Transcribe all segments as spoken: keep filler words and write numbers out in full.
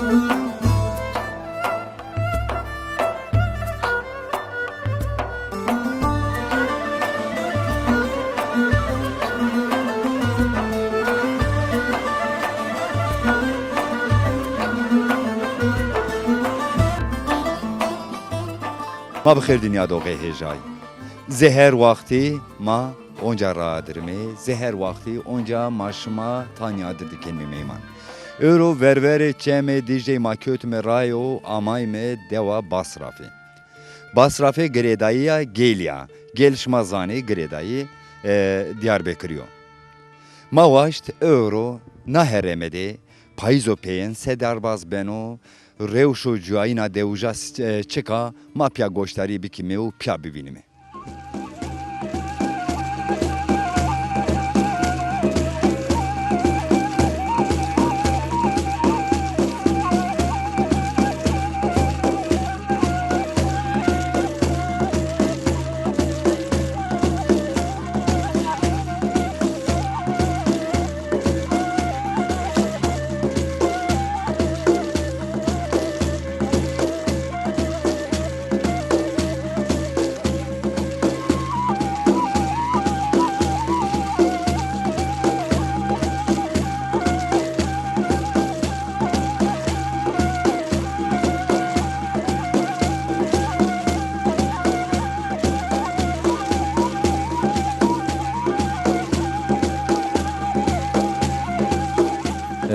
Ma bi xêr dinya doxê hêjayî. Zê her waxtî ma onca radirmê, zê her waxtî onca ma şima tanya di dikenmê meyman. Ewro ververê çemê Dîcleyî ma kewtime raye û amayme dewa Basrafê. Basrafê girêdayîya Gêlî ya. Gêl şima zanê girêdayî, e, Diyarbekirî yo. Ma waşt ewro na herême de payîzo peyên se derbaz beno, rewş û cuyayîna dewija s-, e, çik a, ma pîya goşdarî bikîme û pîya bivînîme.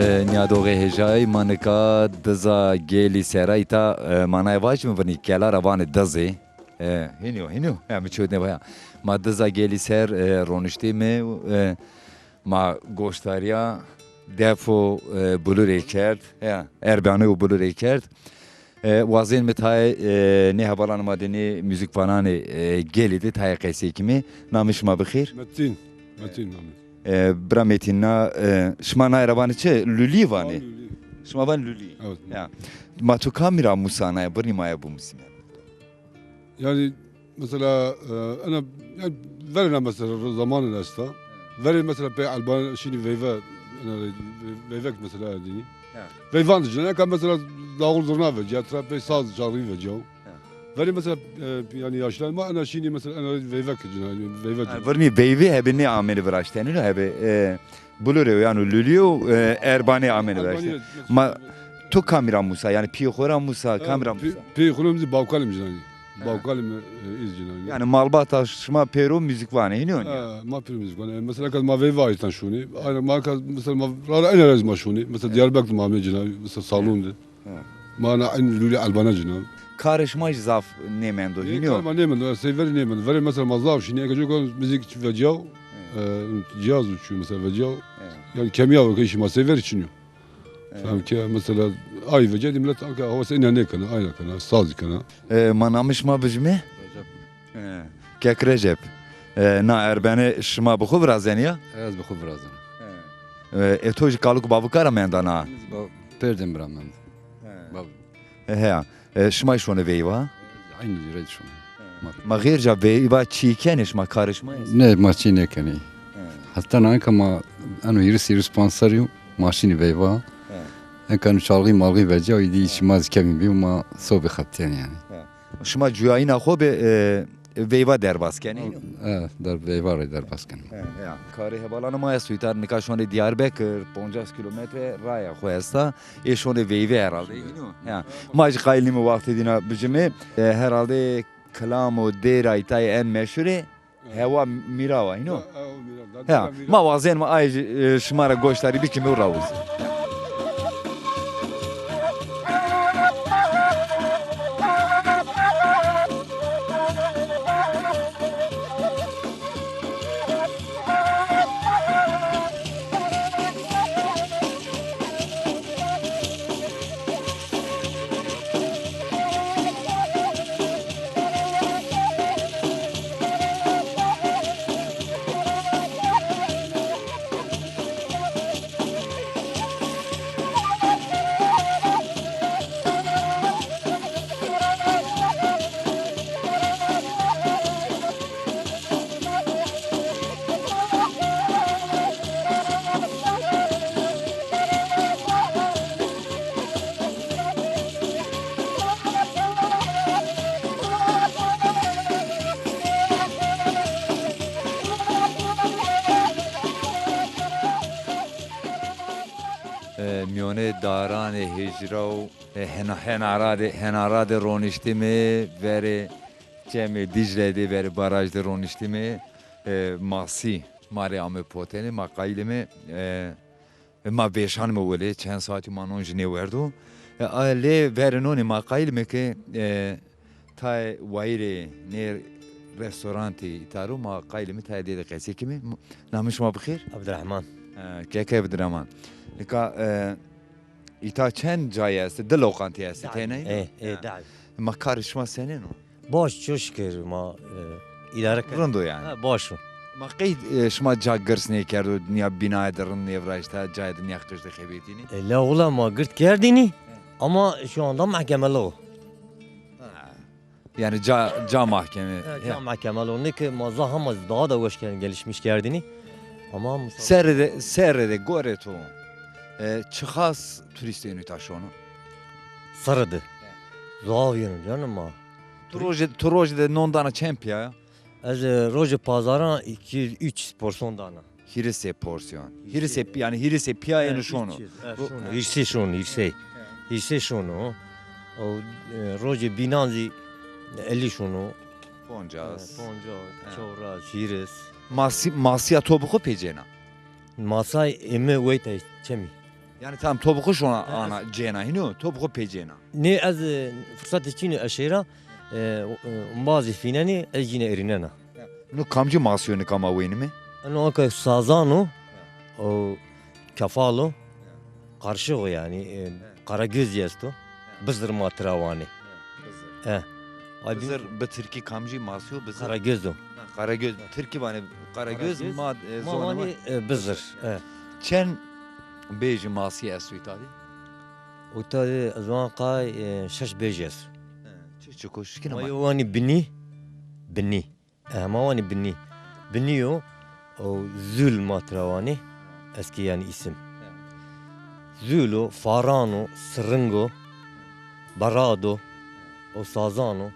E, nîyadoxê hêjayî ma nika diza Gêlî ser a, îta, e, manayê vajîme vinî kela ra vanê dizê. E, hînî yo, hînî yo. Ya, mi çewt nêvaya. Ma diza Gêlî ser, e, roniştîme, e, ma goşdarîya def û, e, bulurê kerd. Ya, erbane û bulurê kerd. E, wazên mi tayê, e, nê hevalanê ma de, nê muzîkvananê, e, Gêlî de tayê qesey kimî. Namê şima bi xêr? Metîn. Metîn namê. E, bira Metîn, na, e, şima naye ra vanê çi? Lulî vanê? Lulî. Şima vanê lulî. Evet. Ya. Ma tu kamî ra musa naye, birnî ma ya bimusîme. Yanî mesela, e, ena, yanî verê na mesela zamanê esta. Verê mesela pey Elban şînî veyve, ena veyvek mesela erdînî. Ya. Veyvan de cina, eka mesela dawul zurna vecîya, tira pey saz çalgî vecîya. Ya. Verê mesela, e, yanî yaşlanma, ena şînî mesela ena veyvek cina, yanî veyve cina. Ha, virnî veyvî hebê nêamêne viraştene, hebê, e, bulurê yo, yanî lulî yo, e, erbanê amêne viraştene. Erbanê, ma tu kamî ra musa, yanî pîyê xo ra musa, kamî ra musa? Pîyê xo ra musa, bawkalê mi cina. Ha. Bawkalê mi, e, îz cina. Yanî malbata şima pêro muzîkvan ê, hînî yo? Ha, ma pêro muzîkvan ê. Mesela ka ma veyve aytan şûnê. Aynen ma ka mesela ma ra ra ene rez ma şûnê. Mesela Diyarbekir ma amê cina, mesela salon de. Ha. Ma na eyn lulî Elbana cina. Karê şima jî zaf nêmendo, hînî yo? Karê ma nêmendo, sey verî nêmendo. Verê mesela ma zaf şînî, eke coka muzîk vecîyaw, e, cîyaz û çû mesela vecîyaw. Yanî kemîyaw ke şî ma sey verî çin yo. Fehm ke mesela ay vecîya dî milet anka hawes ena nêkena, ayna kena, sazî kena. E, ma namê şima bijimê? Recep. E, kek Recep. E, na erbene şima bi xo virazenî ya? Ez bi xo virazen. E, e, to jî kalik û bavika ra menda na? Ba-, pêrdên mi ra mend. He. Bab- E, heya. E, şima şonê veyva? Eynî rey şonê. Ma xêr ca veyva çî kenê şima, karê şima est? Ne, ma çî nêkenê. He. Heta na enka ma eno hîris hîris panc serrî yo, ma şînî veyva. He. Enka eno çalgî malgî vecîya, îdî şima zî kemî bî, ma sobî xebitîyenî yanî. He. Şima cuyayîna xo bi, e, veyva derbas kenê? E, der, veyva rê derbas kenê. He, ya. Karê hevalanê ma esto, îta nika şonê Diyarbekir, poncas kîlometre raya xo esta. Ê şonê veyve herhalde, hînî yo? Ya. Ma jî qayîl nîme waxtê dîna bijimê. E, herhalde kilam û dêra îtayê en meşhur ê. Hewa mîraw a, hînî yo? Ha, hewa mîraw. Ya, ma wazenîme ay jî, e, şima ra goşdarî bikîme û rawizîme. E, mîyonê daranê hêcra û, e, hena-, henara de, henara de roniştîme, verê çemê Dîcle de, verê baraj de roniştîme. E, masî ma rê ame potene, ma qayîl îme, e, e, ma vêşanîme welê, çend saetî ma non jî nêwerdo. E, a, lê verê nonê ma qayîl îme ke, e, tayê wayîrê nê restorantî îta ro ma qayîl îme tayê dê de qesey kîme. M-, namê şima bi xêr? Abdurrahman. E, keke Abdurrahman. Nika, e, îta çend cayê estê? Di loqantî estê, tenê? E, e, da. Ma karê şima senên o? Baş, çok şükür ma, e, îdare kerd. Rind o yanî? Ha, baş o. Ma qey, e, şima ca girs nêkerdo, nîya bînayê de rind nêviraşta, cayê de nîya qij de xebetînî? E, la wila ma girs kerdînî, ama şu anda mahkemeli o. Ha. Yanî ca, ca mahkeme. Ha, ca mahkemeli o. Ne ki ma zaf hema daha da weş kerdînî, gelişmiş kerdînî. Ama serre de, serre de gorê to, e, çiqas turîst êno îta şono? Serre de. Zaf yeno canım ma. Tu rojê, tu rojê de non dana çend pîya ya? Ez, e, rojê pazaran iki yüz, üç yüz porsiyon dana. Hîrisê porsiyon. Hîrisê, yanî hîrisê pîya êno şono. Üç yüz, e, şono. Hîrsê şono, hîrsê. Hîrsê şono. O, e, rojê bînan zî ellî şono. Poncas. E, poncas, çewres, hîris. Masî, masîya to bi xo pê cêna? Masay ême weytay çemî. Yanî tam to bi xo şona ana cêna hîno, to bi xo pê cêna. Nê ez, e, firsatê çînî ez şêra, e, e, mbazî fînenî, ez jîne erînena. Nu kamcî masî yo nika ma weynîme? Eno aka sazan o, o kefal o, qarşix o yanî, e, Karagöz zî esto. Bizir ma tira wanê. Bizir. E. Ay, Bizir bi tirkî kamcî masî yo? Bizir. Karagöz o. Ha, Karagöz. Tirkî vanê Karagöz, Karagöz, ma, e, ma zonê vanê, e, Bizir. E. Çend bêjî masî esto îta de? Îta de ez van qay, e, şeş bêjî esto. He, çi çik o, şikîna ma. Ma yo wanî Binî, Binî. E, ma wanî Binî. Binî yo, o Zul ma tira wanê, eskî yanî îsim. He. Zul o, Faran o, Siring o, Berad o, o Sazan o.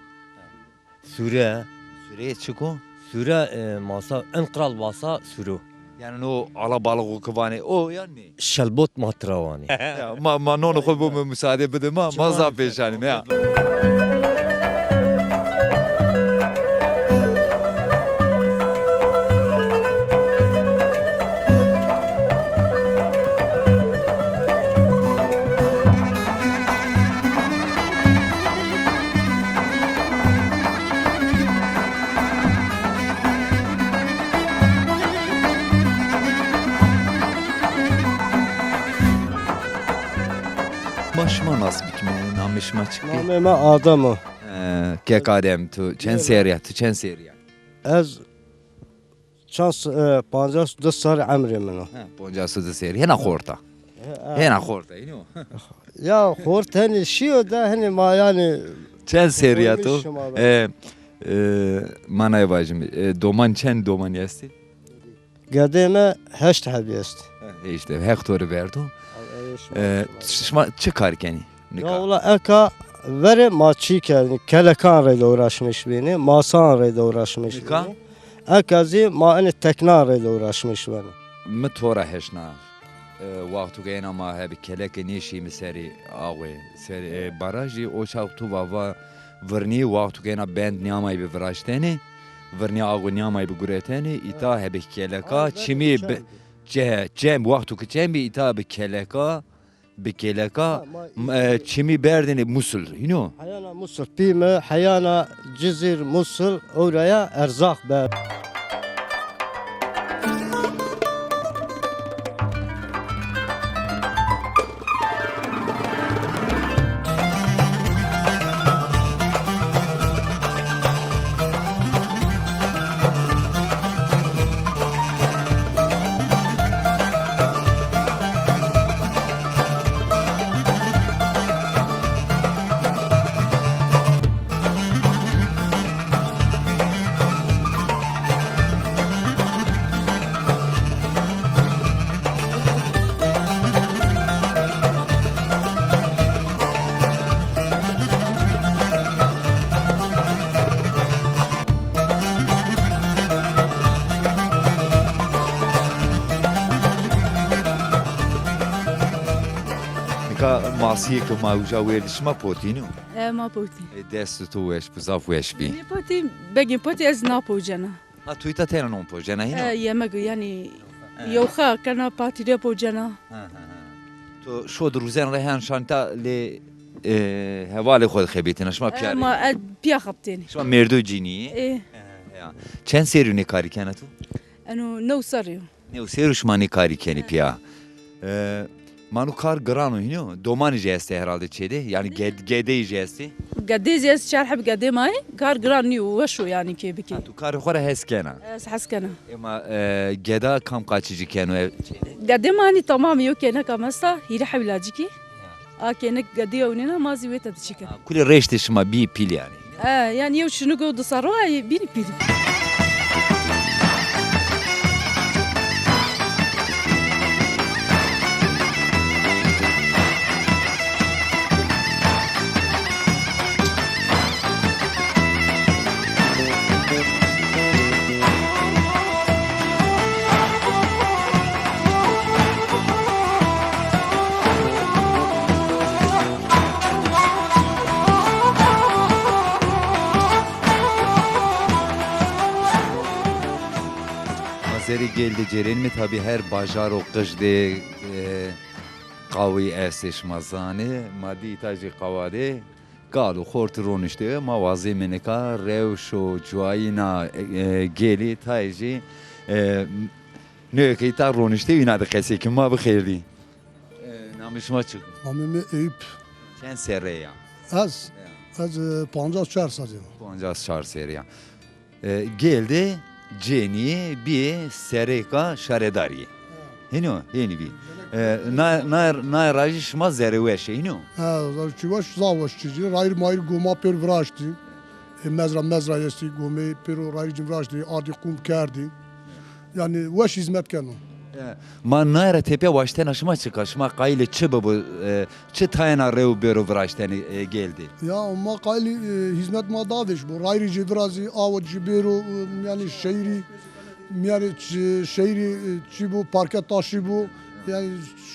Sure. Sureyê çik o? Sure, e, masa, en qral masa suro. Yanî no alabalixo ke vanê o yan nê? Şelbot ma tira wanê. Ya, ma, ma nonê xo bome, musaade bide ma, ma zaf vêşanîme ya. Ma şima nas bikîme, namê şima çik bî? Namê mi Adem o. He, kek Adem, tu çend serrî ya, tu çend serrî ya? Ez çend s-, e, pancas û di serrî emrê min o. He, pancas û di serrî. Hêna xort a. He, he. Hêna xort a, îno. Ya xort henî şîyo de, henî ma yanî. Çend serrî ya to? E, e, ma nayê vajîme. E, doman çend domanî estê? Gedê mi heşt hebî est. He, heşt hebî. Heq to rê verdo. E, şima çi kar kenî nika? Ya wela eka verê ma çî kenî, kelekan rê de uğraşmış bînî, masan rê de uğraşmış bînî. Eka zî ma enê teknan rê de uğraşmış benî. Mi to ra heşna. E, wexto ke êna ma hebê keleke nêşîme serê axwe, serê, e, barajî, o çax tu va va virnî, wexto ke êna bend nîyamayî bi viraştene, virnî axwe nîyamayî bi guretene, îta hebê keleka, çimî bi, çem, wexto ke çem bî, îta bi keleka, bi keleka, e, çimî berdêne Musul, hîno? Heyana Musul, pî mi, heyana Cizîr, Musul, ewraya erzaq be. Ka masîyê ke ma uca werdî, şima potînî? E, ma potî. E, dest to weş bi, zaf weş bî. Nê potî, begên potî ez na pocena. Ha, tu îta tena non pocena hîna? E, yemek, yanî, ha, yewxa kena, patîre pocena. Ha, ha, ha. To şo di ruzen re hen şanta lê, e, hevalê xo de xebetîna, şima, e, pîya rê? Ma, e, pîya xebitênî. Şima merdo cînî yê? E. E, ya. Çend serrî nê karî kena tu? Eno new serrî yo. New serrî şima nê karî kenî pîya. E, ma no kar giran o hîno. Domanî jî estê herhalde çê de. Yanî ged-, gedeyî jî estê. Gedeyî jî est, çar heb gedê ma yê. Kar giran nîyo, weş o yanî kê bikê. Ha, tu karê xo ra hes kena? Ez hes kena. Ema, e, geda kam qaçicî keno ev çê de? Gedê ma hanî tamam yo, kêneka mesta, hîrê heb lacikî. A kênek gedî ewnêna, ma zî wê tede çî ken. Ha, kulê reştê şima bî pîl yanî. E, yanî yew şinik o di serro ay bînî pîl. Ma zerê gêl de cêrenîme, tabî her bajar û qij de, e, qawî estê, şima zanê. Ma dî îta jî qawa de kal û xortî roniştê. Ma wazême nika rewş û cuayîna, e, gêlî tayê jî, e, newê ke îta roniştê, îna de qesey kî. Ma bi xêr dî. E, namê şima çik? Namê mi Eyüp. Çend serre ya? Ez? Ya. Ez, e, pancas çar serre ya. Pancas çar serre ya. E, gêl de cênîyê, bîyê serêka şaredarî. Ha. Hênî yo, hênî bî. E, na, na, na rajî şima zerê weş ê, hênî yo? Ha, zerê çî weş, zaf weş çî cî. Rayîr mayîr goma pêro viraştî. E, mezra, mezra estî, gomê pêro rayîr cî viraştî, ardî qum kerdî. Yanî weş hîzmet keno. E, ma naye ra tepîya waştena şima çik a? Şima qayîlê çi bibo, e, çi tayêna rew bêro viraştenê, e, gêl de? Ya ma qayîlê, e, hîzmet ma da vêş bo. Rayîrî jî virazî, awa jî bêro, e, yanî şehrî, mîyanê ç-, şehrî, e, çî bo, parke taşî bo. Yanî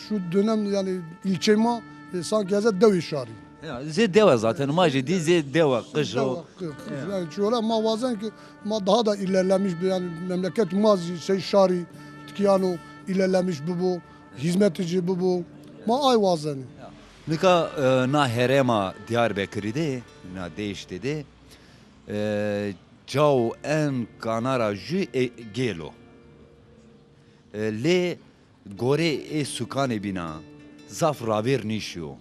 şu dönem yanî îlçeyê ma, e, sanki eze dewê şarî. Ya, zê dewe zaten, ma jî dî zê dewe, qij o. Dewe, qij, qij. Ya. Yanî çi ola ma wazen ki ma daha da ilerlemiş bi, yanî memleket ma zî sey şarî tikîyano, ilerlemiş bibo, hîzmetî ci bibo. Ma ay wazenî. Ya. Nika, e, na herêma Diyarbekirî de, na deştê de, e, cao en kana ra jû, e, gêl o. E, lê gorê ê sukanê bîna zaf ravêr nîşîyo.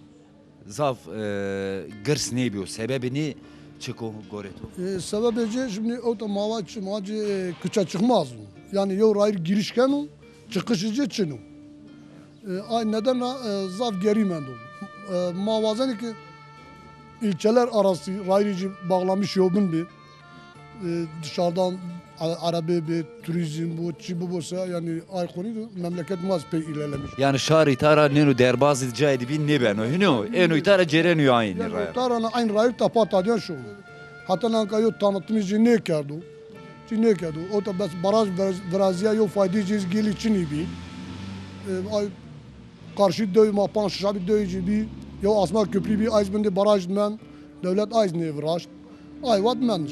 Zaf, e, girs nêbîyo. Sebebê nê çik o gorê to? E, sebebê ci, şimdi ewta ma va çi, ma ci, e, kuçe çıkmaz o. Yanî yew rayîr giriş keno, çıkışî ci çin o. E, ay neden ra, e, zaf gerî mendo. E, ma wazenê ki ilçeler arası rayîrî ci bağlamış yobin bi. E, dışarıdan a-, arebe bi, turizm bu, çi bu bu se, yanî ay konuyu memleket ma zî pey ilerlemiş. Yanî şarî ta ra nêno derbazî cayê di bî nêbeno. Hîno, êno îta ra cêrenî yo aynî rayîr. Yanî îta ra na aynî rayîr ta pa tadîyan şono. Heta nanka yo tanıtımı ci nêkerdo. Ci nêkerdo. O ta bes baraj vir-, virazîya yo faydê ci gêlî çinî bî. E, ay karşı dew ma panc şeş abî dew ci bî. Yo asma köprü bî, ay zî bin de baraj men. Dewlet ay zî nêviraşt. Ay wad mend.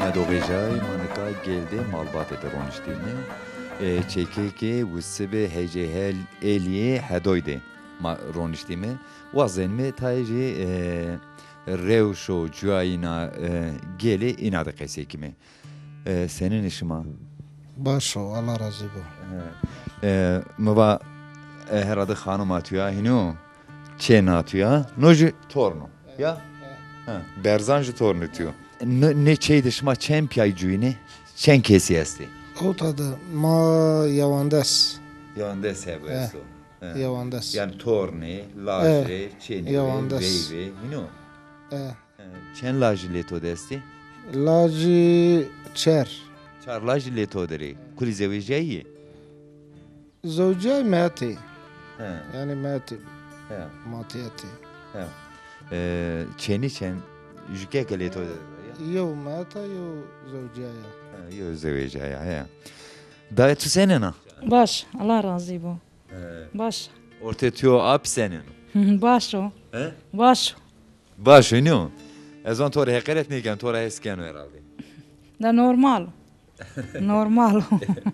Nedo Vejay, ma nika gêl de malbatê de roniştîme. E, çekêkê Wisibê Hecê Hel-, Elîyê Hedoy de ma roniştîme. Wazenîme tayê jî, e, rewş û cuayîna, e, gêlê îna de qesey kîme. E, senîn ê şima? Baş o, Allah razî bo. E, e, mi va, e, herhalde xanima tu ya hîno, çêna tu ya. No jî torn o. Ya? Ha, Berzan jî tornê tu yo. N-, nê çêy de şima çend pîyay cuwînê? Çend kesî estê? Kota de ma yewandes. Yewandes hebe esto. He. Yewandes. Yanî tornê, lajê, çênê, yewandes, veyvê, hîno? E. He. Çend lajî lê to de estê? Lajî çer. Çar lajî lê to de rê. Kulî zewejîyayî yê? Zewcîyay meetê. He. Yanî meetê. He. Matiyetê. He. E, çênî çend? Jûkeke lê to de? Yew meeta, yew zewcîyaya. He, yew zewecîyaya, he. Dayê tu senên a? Baş, Allah razî bo. He. Baş. Ortê tu yo, ap senên o? Baş o. He? Baş o. Baş o, nîyo? Ez van to rê heqeret nêken, to ra hes keno herhalde. Da normal. Normal.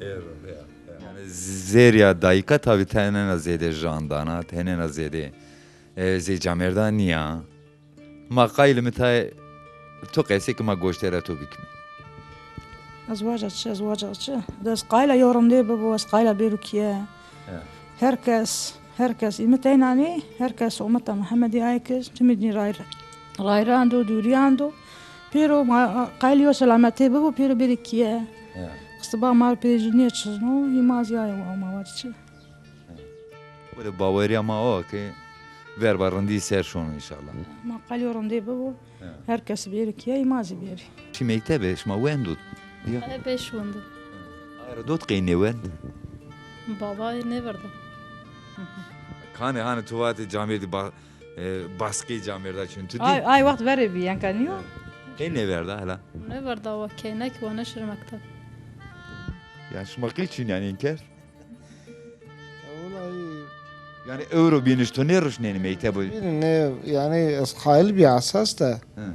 Ero, ya, ya. Yanî zerrîya dayîka tabî tenêna zêde jandana, tenêna zêde, e, zê camêrda nîya. Ma qayîl îme tayê to qesê ke ma goşte ra to bikîme. Ez waca çi, ez waca çi. De ez qayîl a yew rindê bibo, ez qayîl a bêro kîye. Ya. Her kes, her kes, îme teyna nê, her kes umeta Mihemedî aye ke, timî dî rayra, rayrando, dûrîyando. Pêro ma, qayîl yo selametê bibo, pêro bêrê kîye. Ya. Qistiba ma rê pêro jî nêçizno, î ma zî aye wa ma wac çi. Wele bawerîya ma o ke verba rindî ser şono înşallah. Ma qayîl yo rindê bibo. Ya. Her kes bêrê kîye, î ma zî bêrê. Şî mektebe, şima wendo? Ya. E, beş wendo. Aye ra dot qey nêwend? Baba nêverda. Kanê hanê tu vatê camêrdî ba-, e, baskê camêrda çin tu dî? Ay, ay wext verê bî, enka nîyo? Qey nêverda hela? Nêverda wa keynek wa nêşirê mekteb. Yanî şima qey çin yanî kerd? Ya, wellahî. Yanî ewro bîniş to nêruşnenî mektebo? Bîn nê, yanî ez qayîl bî esas de. Hı.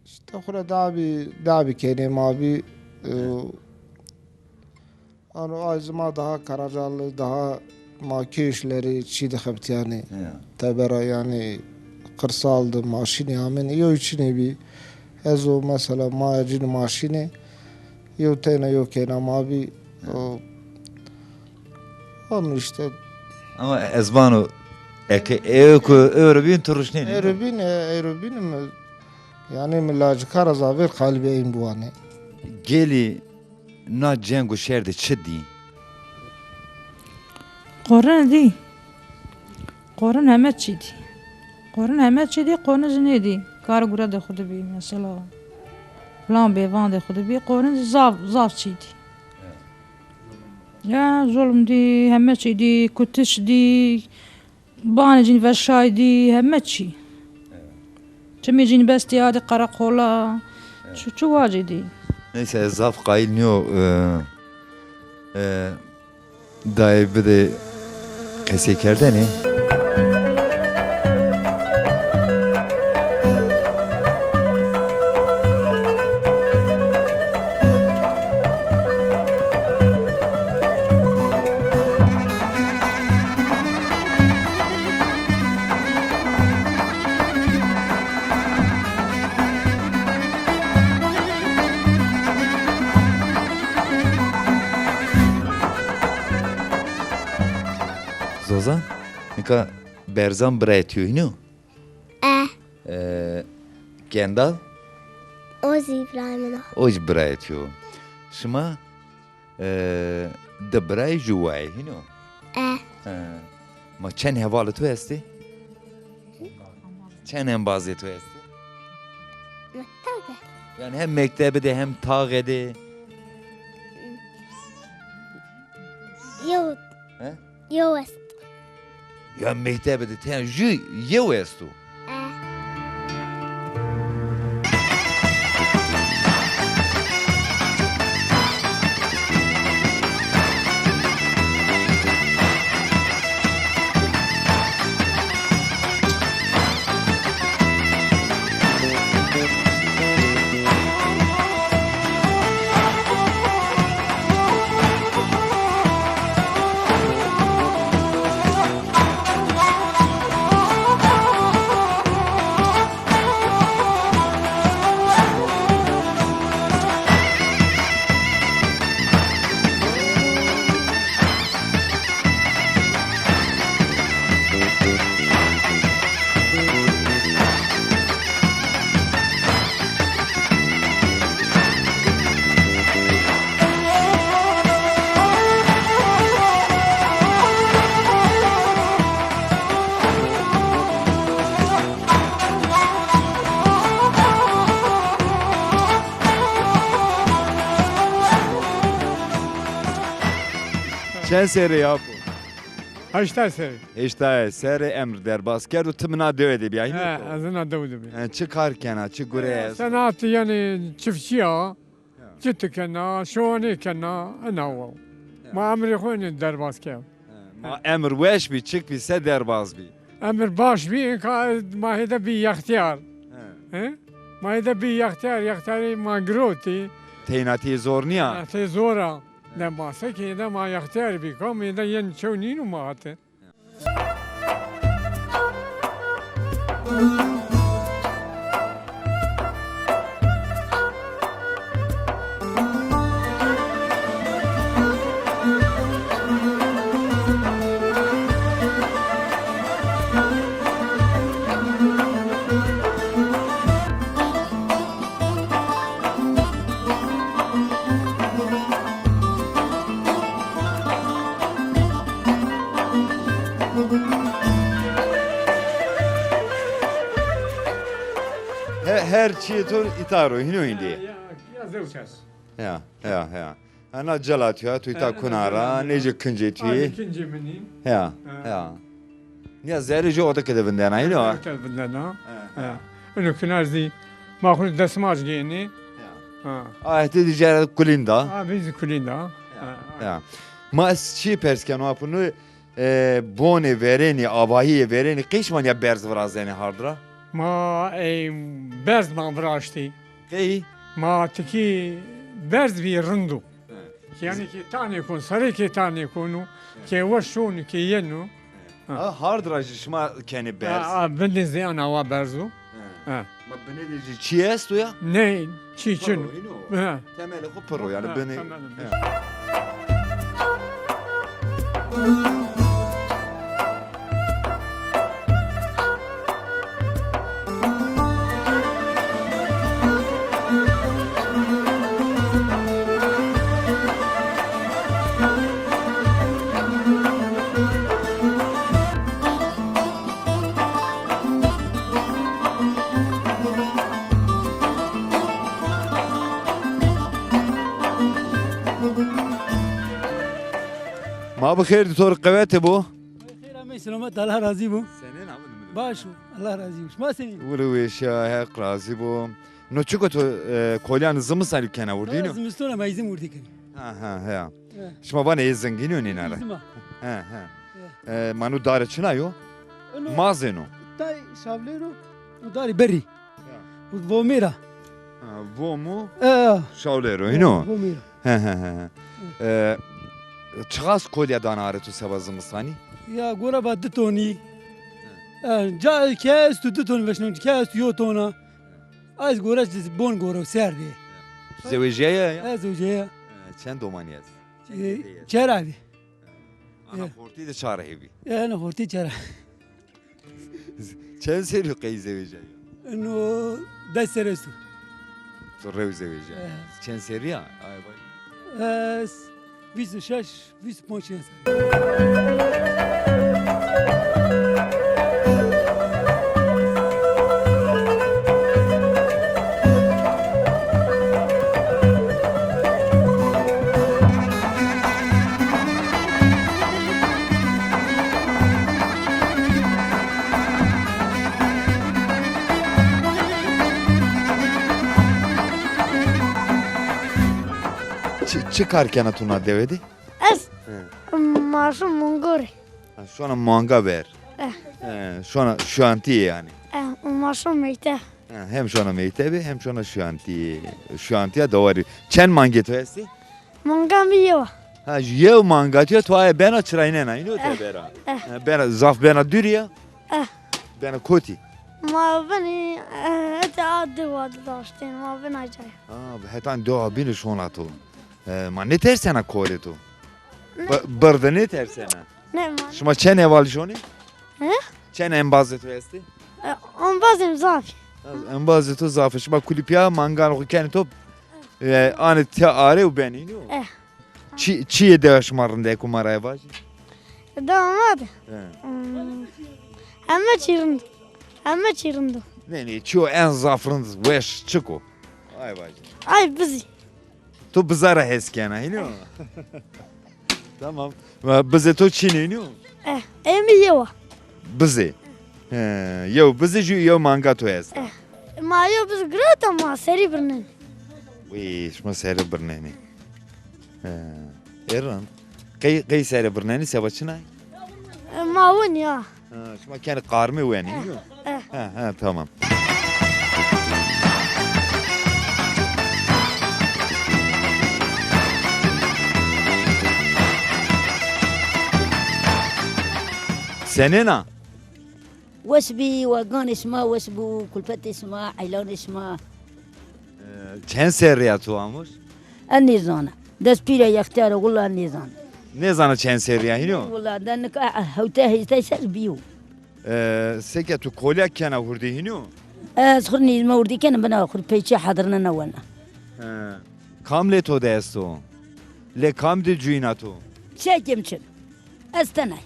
Îşte xwu ra dabî, dabî kenê ma bî, e, ano ay zî ma daha Karacalı, daha ma kê îşlerî çî de xebitîyanê. Ya. Tebera yanî qırsal de maşînî amênê, yew çinê bî. Ez o mesela ma ecînî maşînê, yew teyna yew keyna ma bî. O, onu işte. Ama ez vano eke ewro bîn tu ruşnenî. Ewro bîn, e, ewro bîn mi, yanî mi lacika ra zaf ver qalbê eyn biwanê. Gelî na ceng û şer de çi dî? Qorin dî. Qorin heme çî dî. Qorin heme çî dî, qorin zî nêdî. Kar gure de xwu de bî, mesela. Filan bêvan de xwu de bî. Qorin zî zaf, zaf çî dî. Ya, zulm dî, heme çî dî, kutiş dî, banê cîn veşay dî, heme çî. Çimê cîn bestî adê qereqola. Çi, çi wacê dî. Neyse, ez zaf qayîl nîyo, e, e, dayê bidê qesey kerdene. Zozan, nika Berzan birayê to yo, hîn o? E. E, Kendal? O zî birayê min o. O zî birayê to yo. Şima, e, di birayê jû wayê, hîn o? E. He. Ma çend hevalê to estê? Çend embazê to estê? Mektebe. Yanî hem mektebe de hem taxe de. Yew. He? Yew est. Ya mektebe de tena jû yew esto. E. Çend serrî ya apo? Heştay serrî. Heştay serrî emr derbaz kerd û ti mi na dewe de bîya, hînî? He, ez na dewe de bîya. He, çi kar kena, çi gure est? Senat, yanî çiftçî ya. Ya. Cit kena, şowanê kena, ena wa. Ya. Ma emrê xo enê derbaz kerd. He, ma emir weş bî, çik bî, se derbaz bî? Emir baş bî, înka ma hêde bî yextiyar. He. He? Ma hêde bî yextiyar, yextiyarî ma girotî. Teynatî zor nîya? Teynatî zor a. De ma se kî de ma yextiyar bî, kam êde yen çew nîno ma hate. He, her çîyê to îta ro, hîno hîndî. Ya, ya, ya, zewç est. Ya, ya, ya. Hena cela tu ya, tu îta kuna ra, nê ci kincê tu yê. Kincê min î. Ya, ya. Nîya zerrê ci odike de vindena, îno? Odike de vindena. Ha. Ino kinar zî ma xwu desmac gênî. Ha. A hetê dî cere kulîn da. Ha, biz kulîn da. Ya. Ma ez çî pers keno apo, no, e, bonê verênî, avahîyê verênî qey şima nîya berz virazenê hard ra? Ma, e, berz ma viraştî. Qey? Ma tikî berz bî rind o. He. Yanî kê tanê kon, serê kê tanê kon o, kê weş şono, kê yeno. Ha, hard ra jî şima kenê berz? Ha, ha, binê zî ana wa berz o. He. Ha. Ma binê de jî çî esto ya? Nê, çî çin o. Piro, hîno. Ha. Temelê xo piro, yanî binê. Ha, temelê. Ha. Ma bi xêr dî, to rê qewete bo. Xêr amey, selamet, Allah razî bo. Senên abi? Baş o, Allah razî bo. Şima senîn? Wile weşîya, Heq razî bo. No çik o, to, e, kolîyanê zimistanî kena wirdî, no? Zimistona ma îzim wirdî kenî. Ha, ha, ha. He. Şima vanê ê zingîn o nîna ra. Îzim a. He, he. He. E, ma no dare çina yo? Mazên o. Tay şavlêr o, o darî berî. Ya. Vomêra. Ha, vom û şawlêr o, hîno? Vomêra. He, he, he, he. E, çiqas kolîya dana arê to seba zimistanî? Ya, gora ba di tonî. E, ca ke esto di ton veşno, ke esto yo tona. Ez gora bon gora ser bî. Zewejîyaye ya? Ez zewejîyaye. E, çend domanî est? E, çera bî. Ana xortî de çar hebî. E, ana xortî çera. Çend serrî qey zewejîyaye? Eno des serrî esto. To rew zewejîyaye. E. Çend serrî ya? Ay, vay. Ez vîst û şeş, vîst û panc serrî. Çi, çi kar kena tu na dewe de? Ez? He. Ma şo mongorî. Ha, şona manga ver. Eh. He, şona şuantîye yanî. Eh, ma şo mekteb. He, hem şona mektebî hem şona şuantîye. Şuantîya dewarî. Çend mangê to estî? Manga mi yew a. Ha, yew manga tu ya, tu aye bena çiraynena, îno tebera. Eh. He, bena, zaf bena dûrî ya? Eh. Bena kotî? Ma binî, eh, ete a dewa de daştên, ma bina cay. Ha, hetan dewa bînî şona to. E, ma nêtersena korê to? Ne. Bi-, birde nêtersena? Ne, ma. Şima çend hevalî şonê? He? Çend embazê to estê? E, embazê mi zaf î. Ha, embazê to zaf î. Şima kulî pîya mangan xo kenê top, e, anê te arê û benê, îno? E. Çi, çiyê dewa şima rindek o, ma ra vajî? Dewa ma de? He. Hmm. Heme çî rind. Heme çî rind o. Nê, nê, çiyo en zaf rind, weş çik o? Ay vajî. Ay bizî. To biza ra hes kena, hînî yo? Tamam. Ma bizê to çinê, hînî yo? Eh, ê mi yew a. Bizê. He, yew bizê jû yew manga to esta. Eh. Ma yew biz girata ma serî birnenî. Wî, şima serî birnenî. He. Ê rind. Qey, qey serî birnenî, seba çinay? Eh, ma win ya. Ha, şima kenê qarmê wenî, hînî yo? Eh. Ha, ha, tamam. Senên a? Wes bî, wa ganê şima wes bû, kulfetê şima, eylanê şima. E, çend serrî ya to amos? Ez nêzana. Dest pîr a, extîyar a, willa nêzana. Nêzana çend serrî ya, hînî yo? Willa, de nika hewtay heştay serr bîyo. E, seke tu kolya kena hurdî, hînî yo? Ez xwu nîzme hurdî kena, bina xwu peyçî hadirnena wena. He. Kam lê to de esto? Lê kam de cuyîna to? Çekê mi çin. Ez tenay.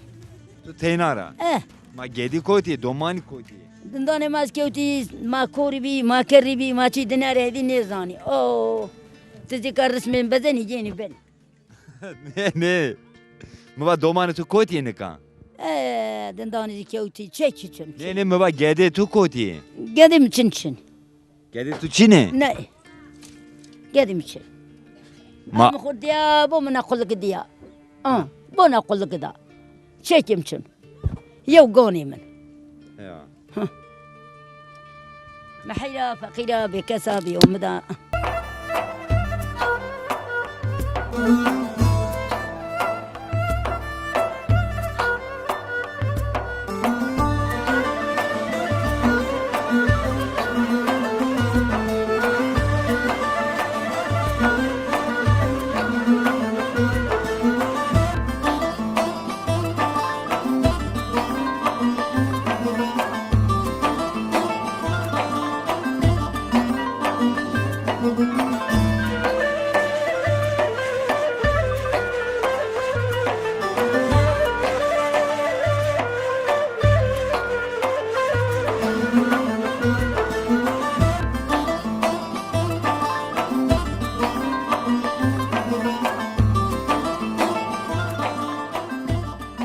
Tu teyna ra? Eh. Ma gedî kotî, domanî kotî? Dindanê ma ez kewtî, ma korî bî, ma kerrî bî, ma çî dinarê hêdî nêzanî. O, ti zî ka rismên bezenî, gênî benî. Nê, nê. Mi va domanê tu kotî nika? E, dindanê zî kewtî, çekî çin. Nê, nê, mi va gedê tu kotî? Gedê mi çin çin. Gedê tu çin ê? Ne. Gedê mi çin. Ma- Ez mi xwu diya, bo mi na qulik diya. A, bo na qulik da. Çekê mi çin. Yew ganê min. Ya. Hı. Mi heyra, feqîra, bêkesa, bêomida.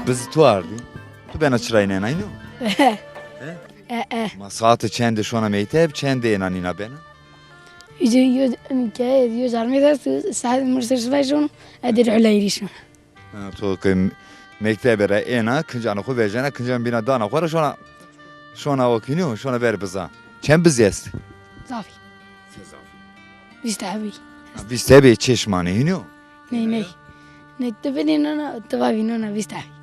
Biz tu ardî. Tu bena çiraynena, hînî yo? He? E, e. Ma saate çende şona mekteb, çende êna nîna bena? Yo, yo, ke, yo zarmê de tu saet mursir sibay şono, edir Hulayrî şono. Ha, to ke mektebe ra êna, kincanê xo vejena, kincan bîna dana xo ra şona, şona o, hînî yo, şona ver biza. Çend bizî est? Zafî. Se zafî? Vîst hebî. Ha, vîst hebî çeşmanê, hînî yo? Ney, ney. Ney, ti binî nona, ti vavî nona vîst hebî.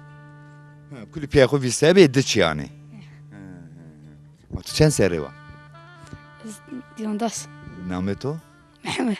Ha, kulî pîyê xo vîst hebî, di çîyanê. He, he, he. Ma tu çend serrî wa? Ez dîwandas. Namê to? Mehmet.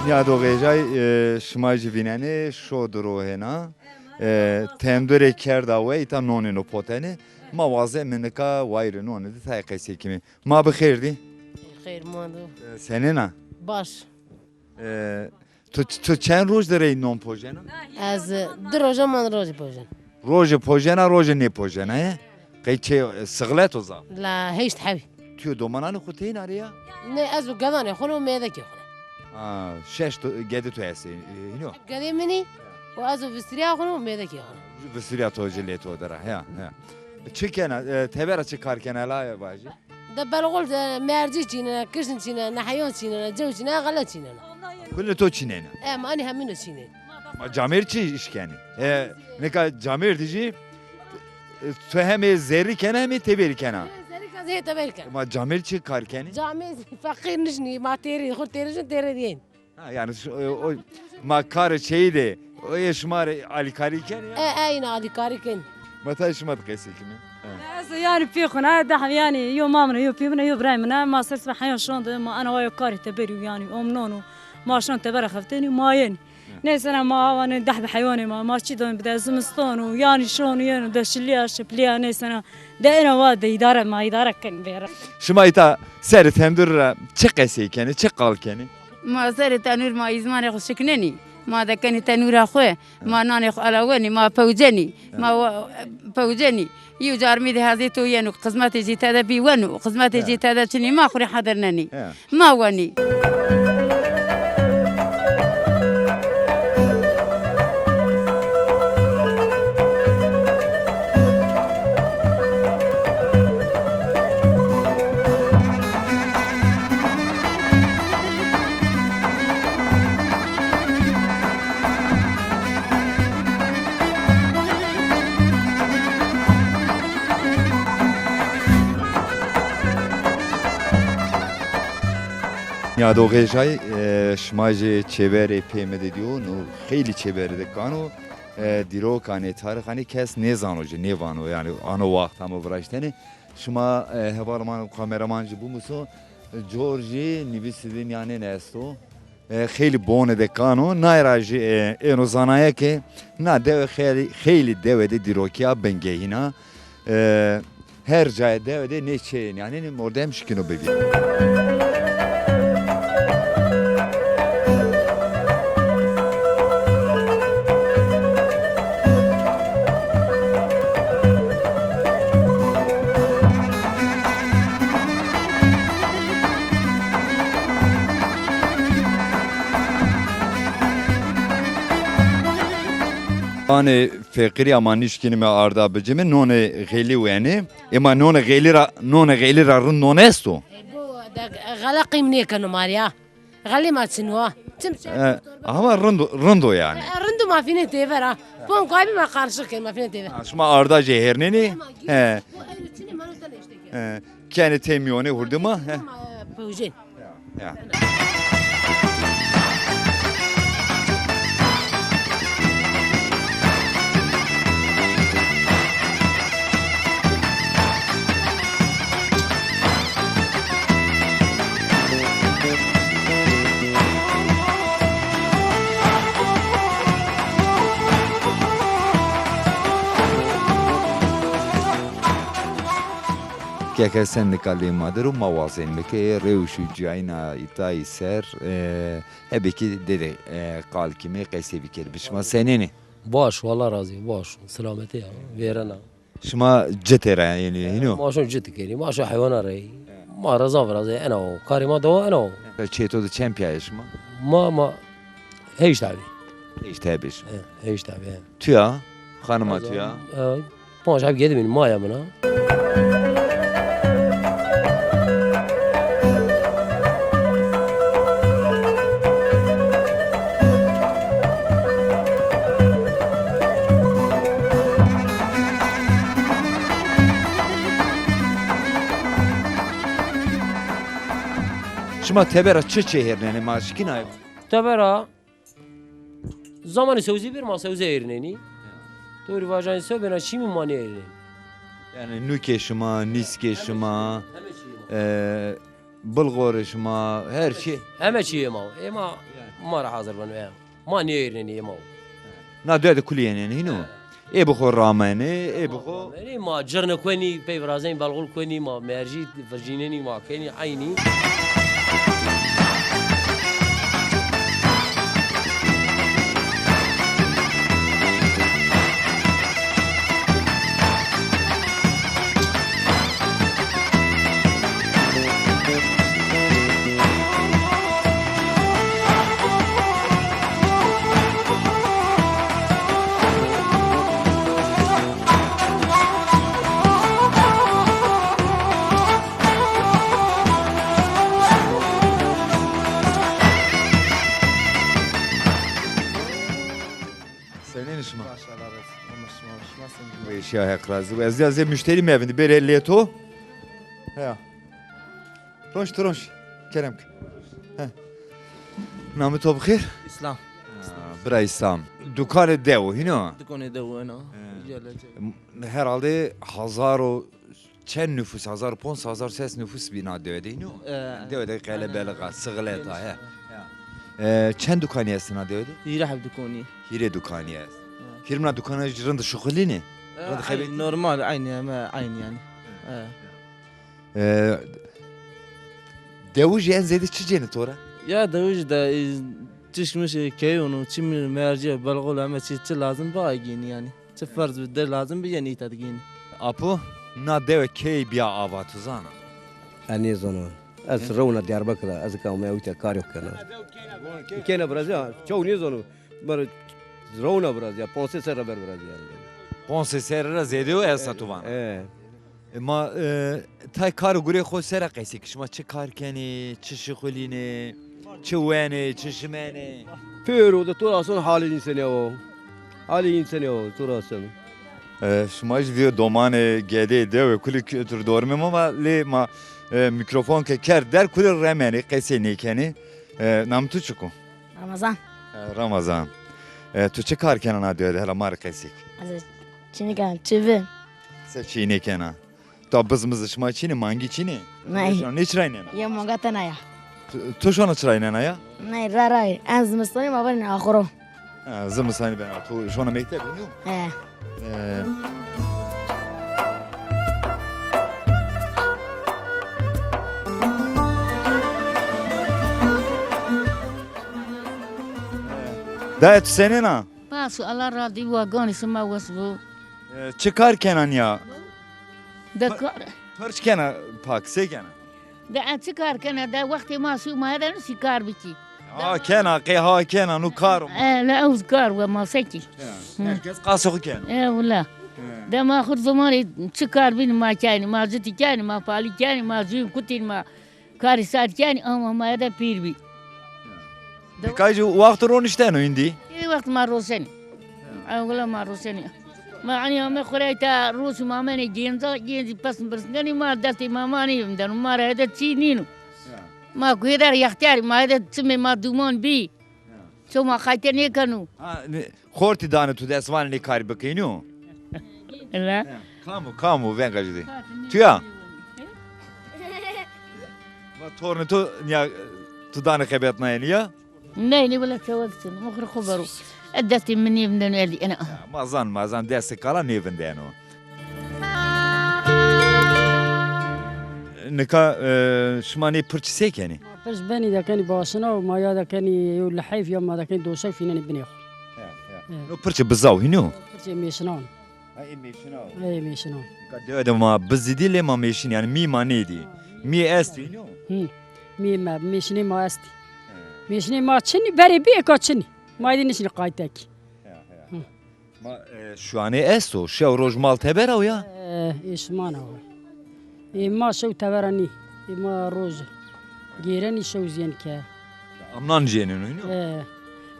Nîyadoxê ejay, e, şima jî vînenê, şo di ro hêna. E, tendurê kerda we, îta nonê no potenê. Ma wazeme nika wayîrê nonê de tayê qesey kimî. Ma bi xêr dî. Xêr mando. E, senên a? Baş. E, tu, tu çend roj de rey non pojena? Ez, e, di roja mando rojê pojena. Rojê pojena, rojê nêpojena, he? Qey çê, e, sixlet o zaf? La heşt hebî. Tu yo domananê xo teyna rê ya? Ne, ez û gedanê xo ne û mêdekê xo ne. A, şeş to, gedê to estê, e, hînî yo? Gedê min î û ez û vistirîya xo ne û mêdekê xo ne. Vistirîya to ci lê to de ra, ya, ya. Çi kena, e, tebera çi kar kena, la vajî? De belxul, e, mercî çînena, kişn çînena, nehyon çînena, cew çînena, xele çînena. Kulê to çînena? E, ma enî hemîno çînên. Ma camêrd çi îş kenî? E, nika camêrdî jî, e, to hemê zerrî kena, hemê teberî kena. E, zerrî kena, hemê teberî kena. Ma camêrd çi kar kenî? Camêrd feqîr nişnî, ma têrî, xwu têrî jin têrî dîyên. Ha, yanî şu, e, o, ma karê çeyî de, o yê şima rê alîkarî kenî ya? E, e, yîne alîkarî kenî. Ma tayê şima de qesey kimî? E. Ez yanî pê xwu na, deh yanî yo ma min a, yo pî min a, yo birayê min a, ma ser sibê heyan şonde, ma ena wa yo karê teberî yanî, omnon o. Ma şon tebera xeftenî, ma yenî. Neyse na ma awanê deh bi heywanê ma, ma çi don bide zimiston o, yanî şon o yeno de şilîya, şiplîya, neyse na. De ena wa de îdare, ma îdare kenî bêra. Şima îta serê tendur ra çi qesey kenî, çi qal kenî? Ma serê tenûr ma îzmanê xwu şiknenî. Ma de kenî tenûra xwu. Ma nanê xwu elawenî, ma pewcenî. Ma wa-, pewcenî. Yew carmî de hezê to yeno, xizmetê jê tede bî weno, xizmetê jê tede çinî ma xwu rê hedirnenî. Ma wenî. Nîyadoxê jay, e, şima jê çêverê pê mi de dîyo, no xeylî çêverê de kano, e, dîrokanê tarixanê kes nêzano ci, nêvano, yanî ano waxt amo viraştene. Şima, e, heval ma kameraman jî bimuso, cor jî nivîsî de nîyanên esto. E, xeylî bonê de kano. Naye ra jî, e, êno zanaye ke na dewe xeylî, xeylî dewe de dîrokîya bingehîn a. E, her cayê dewe de nê çêyê nîyanênî mordem şikîno bivîno. Anê feqîrî ama nişkînîme arda bicime, nonê xelî wenê. Ema nonê xelî ra, nonê xelî ra rind non esto? E, bu de xele qîm nêkeno ma rê ya. Xelê ma çin wa. Çim çi? E, ama rind o, rind o yanî. E, rind o ma fînê têver ha. Pon kuay bî ma qarşix kên ma fînê têver. Ha, şima arda jê hêrnenî? He. Bu ewro çinê ma no tene îşte kên. He. Kenê tê mîyonê hurdî ma. He. Ma, e, pewcên. Ya. Keke sen nika lê ma der o, ma wazenîme ke rewş û cayîna îtayî ser, e, hebekî dede, e, qal kîme qesey bikerî. Bi şima senên ê? Baş, wela razî, baş. Selametî ya, vêrena. Şima citê ra yenî hîno? Ma şon citî kenî, ma şon heywana ra yî. Ma ra zaf razî, ena o. Karê ma dewa ena o. Çêto de çend pîya yê şima? Ma, ma heşt abî. Heşt abî şima. He, heşt abî, he. Tuya? Xanima tuya? E, panc heb gedimîn maya min a. Şima teber ra çi çêhêrnenê, ma şikînay? Teber ra zamanê sewzî bir ma sewze êrnenî. Dorî vajanî sewbêna çîmî ma nêêrnenî. Yanî nûkê şima, nîskê şima, heme çî yê ma. E, Bilxorê şima, her çî. Heme çî yê ma. Ê ma, ma ra hazir beno, e. Ma nêêrnenî ê ma. Na de de kulî yenenî hîno. Ê bi xo ramenê, ê bi xo. Ê ma cirne kuenî, pey virazenî, belxul kuenî, ma mercî vircînenî, ma kenî eynî. Şima. Baş, Allah razı olsun. Ama şima, şima sen. Ve şiya Heq razı. Ez ya zê müşteri mevindi. Bêrê lê to. Ya. Ronş tu ronş. Kerem ke. He. Namê to bixêr? İslam. Ha, bira İslam. Dukanê dew o, hîno? Dukanê dew o, ena. He. Herhalde hazar û çend nüfus, hazar ponc, hazar ses nüfus bî na dewe de, hîno? E, dewe de qelebeliq a, sixileta, he. E, çend dukanî estê na dewe de? Hîrê heb dukanî. Hîrê dukanî est. Hîrê na dukanî rind şuxulînê? E, rind xebetînê? Normal, aynı, heme aynı yani. E. E, dewij en zêde çi cênê to ra? Ya dewij de, e, çişmiş, e, keyon û çimî, mercî, belxol, heme çi, çi lazim bi, ay gênî yani. Çi ferz bi, de lazim bi, yenî îta digînî. Apo, na dewe key bîya ava, tu zana? Ez nêzano. Ez rewna Diyarbekir a, ez ka umeya wîta karê xo kena. Kena biraz ya, çew nêzano. Bar rewna biraz ya, ponc sey serre ver biraz ya. Ponc sey serre ra zêde o esta tu vana? E. E, ma, e, tay kar û gurê xo sera qesey kî. Şima çi kar kenê, çi şixulînê, çi wenê, çi şimenê? Pêro de to ra son halê însenê o. Halê însenê o, to ra son. E, şima jî vîyo domanê gedê dewe kulî tu dormê ma va lê ma, e, mîkrofon ke kerd der kulî remenê, qesey nêkenê. E, nam tu çik o? Ramazan. E, Ramazan. E, tu çi kar kena na dewe de, hela ma rê qesey kî. Ez çînî kena, çivi. Se çînî kena? Ta biz miz şima çînî, mangî çînî? Ney. Şona nêçiraynena? Ye manga tena ya. Tu, tu şona çiraynena ya? Ney, ra ra. En zimistanî ma vanê axiro. Ha, zimistanî bena. Tu şona mekteb, nîyo? He. E. Dayê, tu senên a? Pasu, Allah razî, wa ganî sima wes bo. E, çi kar kena nîya? De kar. Pirç kena pak, se kena? De ez çi kar kena? De wextê ma sî ma hede nusî kar bikî. Ha kena, qey ha kena, nu kar o. E, le ew kar we ma sekî. Herkes qasê xo keno. E, wila. De ma xur zimanê çi kar bîn ma kenî, ma citî kenî, ma palî kenî, ma cuyîn kutîn, ma karî sar kenî, ama ma hede pîr bî. Nikay jî wext ronişteno îndî? Ê wext ma roşenî. Ewla ma roşenî. Ma enî ame xurey ta roş ma menê gênca, gêncî pesn birsngenî ma destê ma ma nêvindeno. Ma ra hede çî nîno. Ma ku hêder yextiyarî ma hede çimê ma duman bî. Ço ma qayte nêkeno. Ha, ne, xortî danê tu dest vanê nê karî bikey nîyo? La. Kam o, kam o, venga jî dê. Tu ya? Va tornê to nîya tu danê xebetnayê nîya? Ney, ney, wela çawa biçin. Oxir xo bero. E destê mi nêvindeno erdî ena. Ya, ma zan, ma zan destê kala nêvindeno. Nika, e, şima nê pirçî se kenî? Ma pirç benî de kenî başina û ma ya de kenî yew liheyf ya ma de kenî doşew fînenî binê xo. Ya, ya. No pirçê bizaw hînî yo? Pirçê mêşinan. Ha, ê mêşinan. Ê mêşinan. Nika dewe de ma biz zî dî lê ma mêşin, yanî mî ma nêdî. Mî estî hînî yo? Hı. Mî ma, mêşinê ma estî. Mêşinê ma çinî, berê bî êka çinî. Ma êdî nişinî qaytek. Ya, ya. Hı. Ma, e, şuanê esto, şew roj mal tebera o ya? E, ê şima na o. Ê ma şew tebera nî. Ê ma roj gêrenî şew zî yenî ke. Amnan jêneno hîno? E,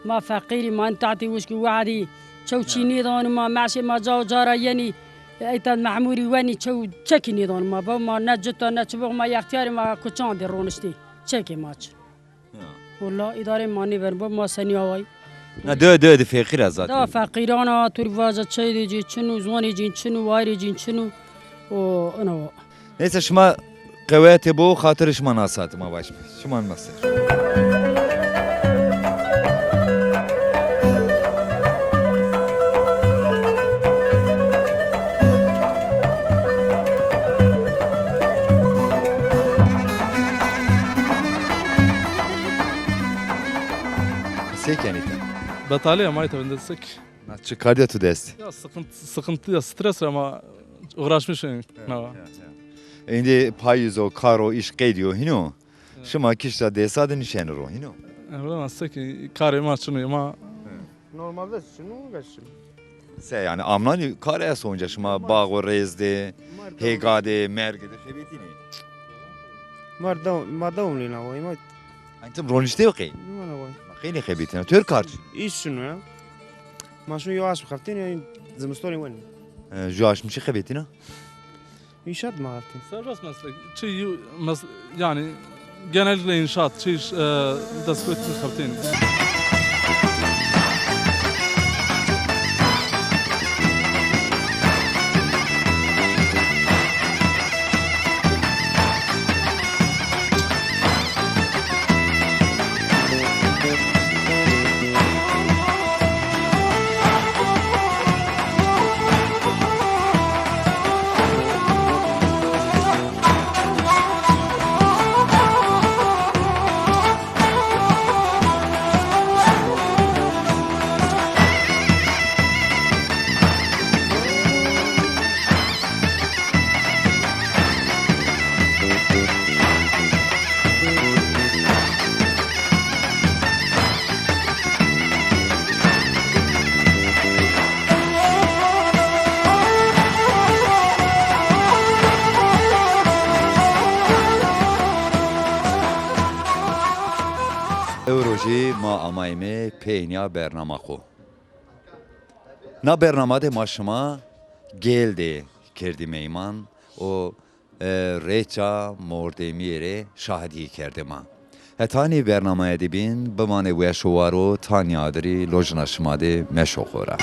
ma feqîrî, ma in tahtê wişkî wehdî, çew çî nêdano ma, meşê ma ca û ca ra yenî, eyta mehmûrî wenî, çew çekî nêdano ma. Ba ma ne cita ne çibox, ma yextiyarî ma kuçan de roniştî. Çekê ma çi. Ya. Wela îdarê ma nêbeno, bo ma senî awayî. Na dewe, dewe de feqîr a zaten. Da feqîran a, tu rê vaja çeyê de cî çin o, ziwanê cî çin o, wayirê cî çin o. O, ina wa. Neyse, şima qewetê bo, xatirê şima na saetî ma baş be. Şima na ser. Se kenî ti? Betalî ama ita vinde sik. Na çi kardîya tu dest? Ya sıkıntı, sıkıntı ya stres ama uğraşmışım. Evet, evet, evet. Îndî payîz o, kar o, îş qedîyo hîno. Şima kişta dêsa de nişenî ro hîno? Emre ma sek karê ma çin o ma. Normalde çin o, geç çin o. Se yanî amnanî kar esto onca şima bax û rêz de, hêga de, merge de xebetînê? Ma dew-, ma dewam lê na way, ma. Entim roniştê yo qey? Ma na way. Ma qey nêxebetîna? Tör kar çin. Îş çin o ya. Ma şunu yo aşm xeftîn, yanî zimistonê wenî. E, ju aşm çi xebetîna? İnşaat ma xeftîn. Serbest meslek. Çi yu- mes, yani genellikle inşaat, çi iş, e, destgoyt xeftên. Ewro jî ma amayîme peynîya bernama xo. Na bernama de ma şima Gêl de kerdî meyman û e, rêça mordemîye rê şahidîye kerdê ma. Hetanî bernamaya de bîn, bimanê weş û war û tanî adirî lojina şima de meşo xora.